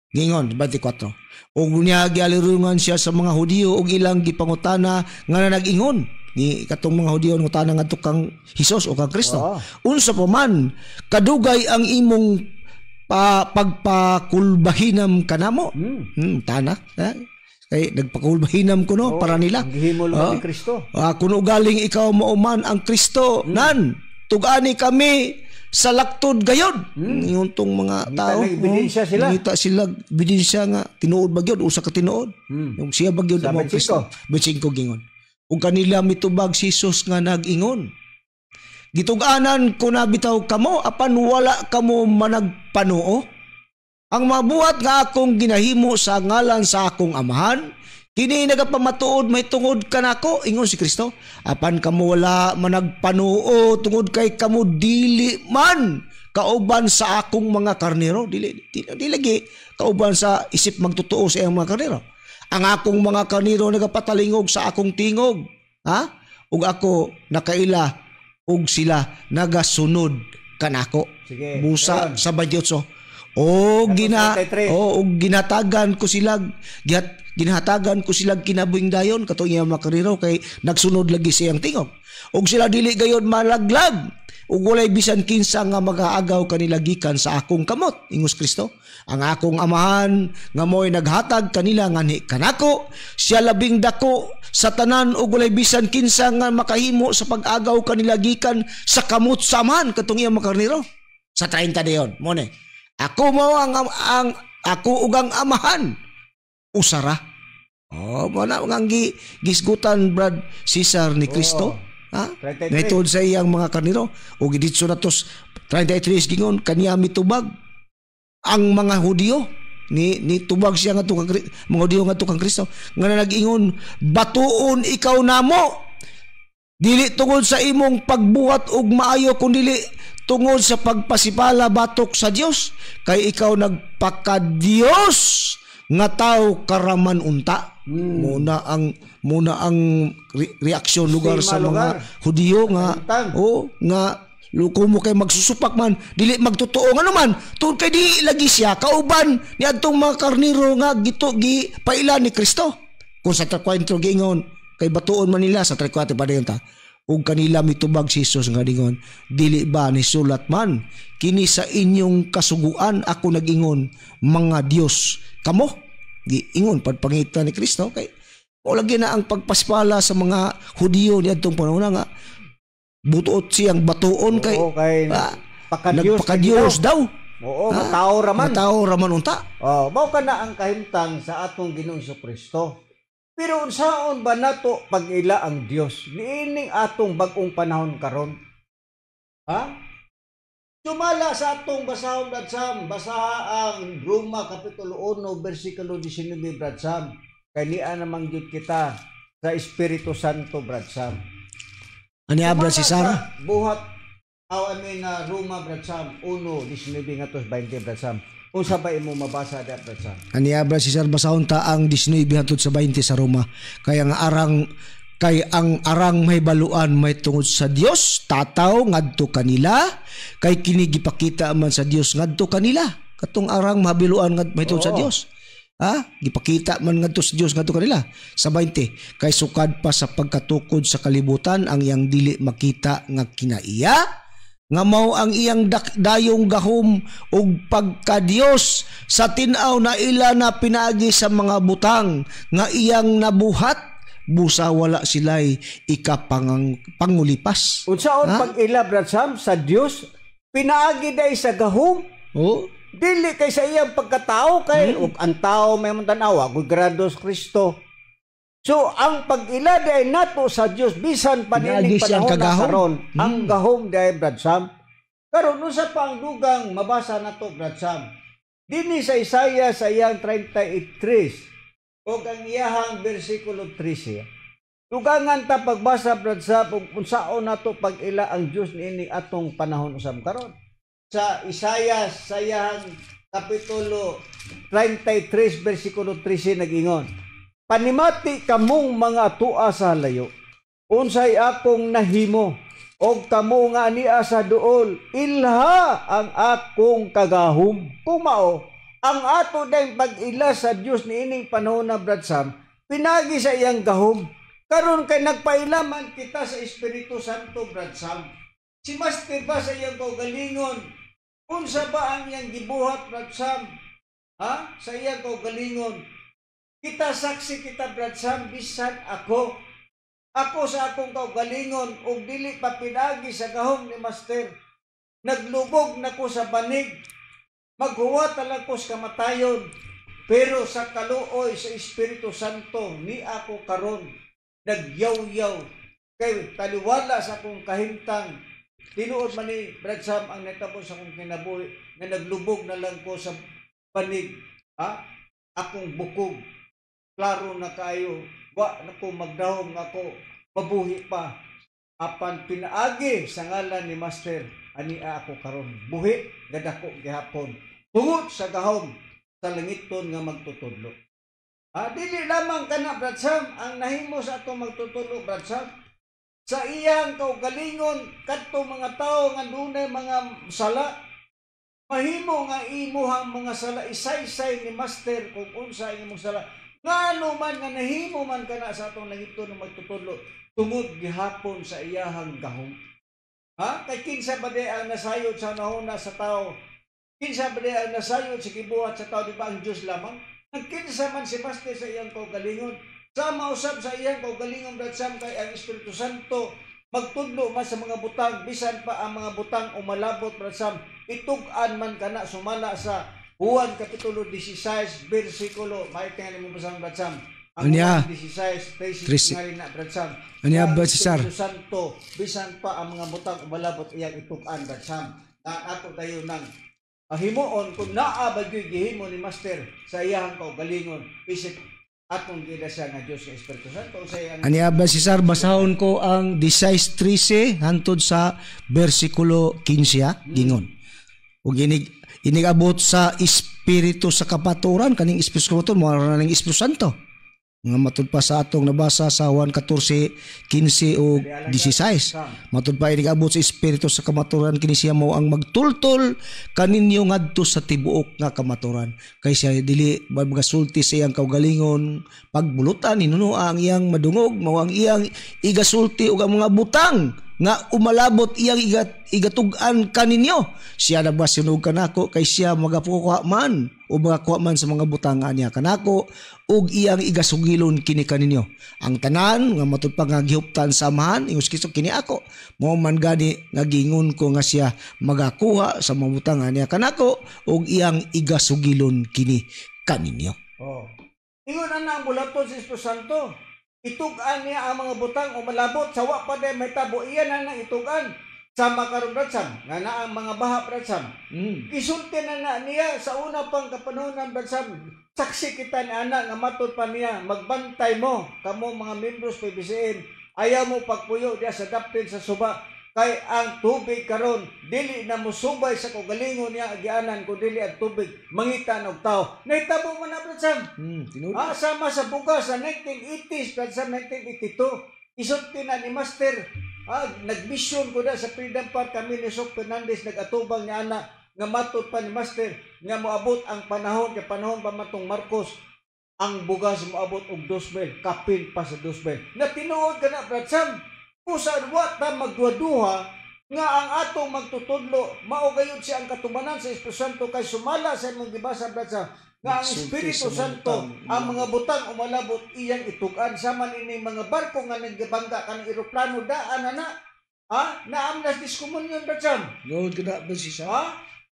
Giingon 24. "Og niya gialirungan siya sa mga Hudiyo og ilang gipangutana nga nag-ingon," ni katong mga Hudiyo ngutana ngadto kang Hesus o kang Kristo. "Unsa pa man kadugay ang imong pagpakulbahinam kanamo?" Tana. Ha? Kay nagpakulbahinam kuno para nila. Ang gihimo lugar Oh. ni Kristo. Ah, kuno galing ikaw mao man ang Kristo, nan tugani kami sa laktod gayod. Ingon tong mga Ngita tao. ng ebidensya Oh, sila. Ngita sila ebidensya nga tinuod ba gyud, usa ka tinuod. Yung siya ba gyud Sa ang Kristo. 25 gingon. Ug kanila mitubag si Jesus nga nag-ingon, "Gitug-anan ko na bitaw kamo apan wala kamo managpanuo. Ang mabuhat nga akong ginahimo sa ngalan sa akong Amahan, kini nagapamatuod may tungod kanako," ingon si Kristo. "Apan kamo wala managpanuo tungod kay kamo dili man kauban sa akong mga karnero." Dili dili, dili lagi kauban sa isip magtotoo sa iyang mga karnero. "Ang akong mga karnero nagapatalingog sa akong tingog." Ha? "Ug ako nakaila ug sila nagasunod kanako." Sige. Busa Ayun. sa 28. O gina 33. o og ginatagan ko sila ginhatagan ko sila kinabuhing dayon, katong iyang mga karnero kay nagsunod lagi sa iyang tingog. Ug sila dili gayod malaglag ug walay bisan kinsa nga magaagaw kanila gikan sa akong kamot, ingos Kristo. Ang akong Amahan nga mo'y naghatag kanila nganhi kanako, siya labing dako sa tanan ug walay bisan kinsa nga makahimo sa pag-agaw kanila gikan sa kamot sa Amahan, katong iyang mga karnero. Sa 30 dayon, mo ni. Ako mo ang ako ug ang Amahan usara. Oh, mo na ang gisgutan, Brad Cesar, ni Kristo. Ha? 33. Naitod sa iyang mga karnero ug didto na tos 33 gingon, kaniya mitubag ang mga Hudiyo ni tubag siya ngadto kang mga Hudiyo ngadto kang Kristo nga nag-ingon, "Batuon ikaw namo, dili tungod sa imong pagbuhat og maayo kundili tungod sa pagpasipala batok sa Dios, kay ikaw nagpakadiyos nga tawo karaman unta." Muna ang reaksyon lugar sa Sistema mga lugar. Hudiyo nga Kahimtang. oh, nga luko mo kay magsusupak man dili magtotoo nga naman tungod kay di lagi siya kauban ni adtong mga karniro nga gito gi paila ni Kristo. Kung sa 34 giingon kay batuon man nila, sa 34 pa dayon ta. Ug kanila mitubag si Jesus nga dingon, "Dili ba ni sulat man kini sa inyong kasuguan, ako nag-ingon mga Dios kamo?" Giingon pad pangita ni Kristo kay o lagi na ang pagpaspala sa mga Hudiyo ni adtong panahon nga butuot siyang batuon kay Oo, kay ah, nagpakadiyos nagpakadiyos daw. Oo, matao raman. Matao raman unta. Oh, mao ka na ang kahimtang sa atong Ginoong Kristo. Pero unsaon ba nato pag-ila ang Dios niining atong bag-ong panahon karon? Ha? Sumala sa atong basahon, Brad Sam, basaha ang Roma kapitulo 1 bersikulo 19, Brad Sam. Kay niya namang gyud kita sa Espiritu Santo, Brad Sam. Ani, Brad Sumala Cesar? sa Buhat aw I mean Roma, Brad Sam, 1:19 ngadto 20, Brad Sam. Unsa ba imo mabasa da, Brad Sam? Ani, Brad Cesar, basahon ta ang 19 hangtod sa 20 sa Roma. Kaya nga arang kay ang arang may baluan may tungod sa Dios tataw ngadto kanila, kay kini gipakita man sa Dios ngadto kanila. Katong arang mahabiluan ngad may tungod sa Dios. Ha? Gipakita man ngadto sa Dios ngadto kanila. Sa 20, kay sukad pa sa pagkatukod sa kalibutan ang iyang dili makita nga kinaiya Nga mao ang iyang dayong gahom ug pagkadiyos sa tin-aw na ila na pinaagi sa mga butang nga iyang nabuhat, busa wala sila'y ikapangang pangulipas. Unsaon Ha? pag-ila, Brad Sam, sa Dios pinaagi day sa gahom? Oh, Dili kay sa iyang pagkatao, kay ug ang tao may mong tan-awa kung grado sa Kristo. So ang pag-ila day nato sa Dios bisan pa Pinaagi nining siyang panahon na kagahom. karon, ang gahom day, Brad Sam. Karon, unsa pa ang dugang mabasa nato, Brad Sam? Dinhi sa Isaiah sa iyang 33 ug ang iyahang bersikulo 13. Dugangan ta pagbasa, Brad Sam, ug unsaon nato pag-ila ang Dios niini atong panahon usab karon. Sa Isaiah sa iyahang kapitulo 33 bersikulo 13 nag-ingon: "Panimati kamong mga tua sa layo, unsay akong nahimo, og kamo nga ania sa duol, ilha ang akong kagahom." Kung mao, ang ato dayong pag-ila sa Dios niining panahon na, Brad Sam, pinagi sa iyang gahom. Karon kay nagpailaman kita sa Espiritu Santo, Brad Sam. Si Master ba sa iyang kaugalingon? Unsa ba ang iyang gibuhat, Brad Sam? Ha? Sa iyang kaugalingon? Kita saksi kita, Brad Sam, bisan ako. Ako sa akong kaugalingon ug dili pa pinagi sa gahom ni Master, naglubog na ko sa banig. Maghuwat lang ko sa kamatayon. Pero sa kaluoy sa Espiritu Santo ni ako karon nagyaw-yaw kay taliwala sa akong kahimtang. Tinuod man ni, Brad Sam, ang natabo sa akong kinabuhi nga naglubog na lang ko sa banig, ha? Akong bukog klaro na kaayo, wa na ko magdahom nga ako mabuhi pa, apan pinaagi sa ngalan ni Master, ania ako karon buhi, gadako gihapon tungod sa gahom sa langiton nga magtutudlo. Ah, dili lamang kana, Brad Sam, ang nahimo sa atong magtutudlo, Brad Sam. Sa iyang kaugalingon kadto mga tawo nga dunay mga sala, mahimo nga imuhang mga sala isaysay ni Master kung unsa ang imong sala. Ngano man nga nahimo man kana sa atong langiton nga magtutudlo tungod gihapon sa iyahang gahom. Ha? Kay kinsa ba di ang nasayod sa nahuna sa tao? Kinsa ba di ang nasayod sa gibuhat sa tao? Di ba ang Dios lamang? Ang kinsa man si Master sa iyang kaugalingon? Sama usab sa iyang kaugalingon, Brad Sam, kay ang Espiritu Santo magtudlo man sa mga butang, bisan pa ang mga butang umalabot, Brad Sam, itug-an man kana sumala sa Juan kapitulo 16 bersikulo, may tingali mo basahan, Brad Sam. Ang Anya? Juan 16, 13 13. Tingali na, Brad Sam. Anya, Ang Brad Cesar? Espiritu Santo, bisan pa ang mga butang umalabot, iyang itug-an, Brad Sam. Na ato tayo nang himuon kung naa ba gyud gihimo ni Master sa iyang kaugalingon isip atong gila siya nga Dios nga Espiritu Santo sa iyang Anya ba, Cesar, basahon ko ang 16:13 hantod sa bersikulo 15 ha, gingon. Ug inig inigabot sa Espiritu sa kapaturan, kaning Espiritu sa kapaturan mo ra ning Espiritu Santo. Nga matud pa sa atong nabasa sa Juan 14, 15 ug 16. Matud pa inigabot sa Espiritu sa kamaturan, kini siya mo ang magtultol kaninyo ngadto sa tibuok nga kamaturan. Kay siya dili magasulti sa iyang kaugalingon, pagbulutan hinuno ang iyang madungog, mao ang iyang igasulti ug ang mga butang nga umalabot iyang igatug-an kaninyo. Siya na ba sinog kanako kay siya magapukuha man o magakuha man sa mga butang niya kanako ug iyang igasugilon kini kaninyo. Ang tanan nga matud pa nga gihuptan sa Amahan, ingon si Kristo, kini ako. Mao man gani nga giingon ko nga siya magakuha sa mga butang niya kanako ug iyang igasugilon kini kaninyo. Oh. Ingon na ang bulaton sa Espiritu Santo. Itug-an niya ang mga butang o malabot sa wa pa day may tabo, iyan na nang itug-an. Sama karon, Brad Sam, nga na ang mga baha, Brad Sam. Gisulti na na niya sa una pang kapanahonan, Brad Sam. Saksi kita ni ana nga matud pa niya, magbantay mo kamo mga membros PBCM. Ayaw mo pagpuyo diya sa dapit sa suba kay ang tubig karon dili na mosubay sa kaugalingon niya agianan kun dili ang tubig mangita og tao. Nahitabo man na, Brad Sam. Tinuod. Ah, sama sa bugas sa 1980s, Brad Sam, 1982. Isulti na ni Master. Ah, nagmission ko na sa Freedom Park kami ni Sok Fernandez nag-atubang ni ana nga matod pa ni Master nga moabot ang panahon kay panahon pa man tong Marcos, ang bugas moabot og 2,000, kapin pa sa 2,000. Na tinuod ka na, Brad Sam, kung sa wa ta magduha-duha. Nga ang atong magtutudlo mao gayud siya ang katubanan sa Espiritu Santo kay sumala sa imong gibasa, Brad Sam, nga ang Nagsulti Espiritu sa mga Santo butang ang mga butang umalabot iyang itug-an, sama ini mga barko nga nagbangga kanang eroplano daan na na ha naamnas diskomunyon, Brad Sam. Nood ka na, Brad Cesar. Ha?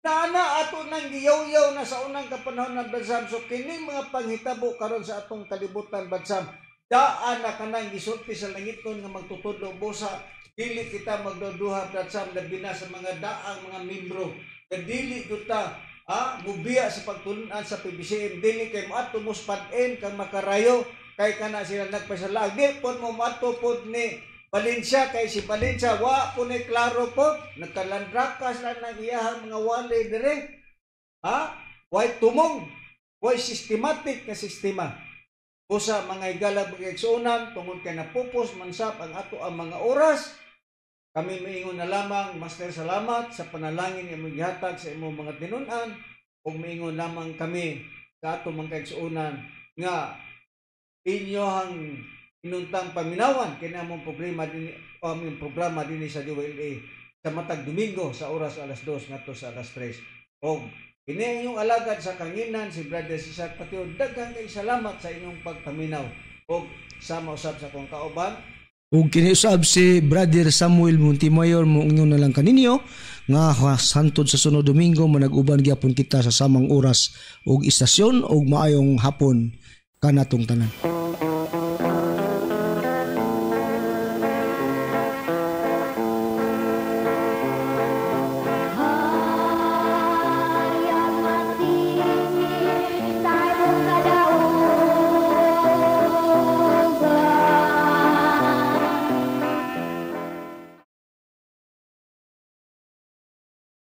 Naana ato nang giyaw-yaw na sa unang kapanahon ng, Brad Sam. So kining mga panghitabo karon sa atong kalibutan, Brad Sam, daan na kanang gisulti sa langiton nga magtutudlo. Busa dili kita magduduha, Brad Sam, labi na sa mga daang mga membro nga dili gyud ta ha mubiya sa pagtulunan sa PBCM, dili kay moadto mo spad-in kang makarayo kay kana sila nagpasalaag, di pod mo moadto pod ni Valencia kay si Valencia wa po ni klaro po nagkalandrakas lang ng iyahang mga wali dire ha, way tumong, way systematic nga sistema. Usa, mga higala, mga igsuonan, tungod kay napupos man sab ang ato ang mga oras, kami miingon na lamang, Master, salamat sa panalangin nga imong gihatag sa imong mga tinun-an, ug miingon lamang kami sa ato mga kaigsuonan nga inyohang inuntang paminawan kini among problema dinhi, o aming programa dinhi sa DYLA sa matag Domingo sa oras alas 2 ngadto sa alas 3. Og kini ang inyong alagad sa kanginan, si Brother Cesar Patio. Daghang kay salamat sa inyong pagpaminaw og sama usab sa akong kauban. Ug kini usab si Brother Samuel Montemayor mo na lang kaninyo nga hantod sa sunod Domingo manag-uban gyapon kita sa samang oras ug istasyon, ug maayong hapon kanatong tanan.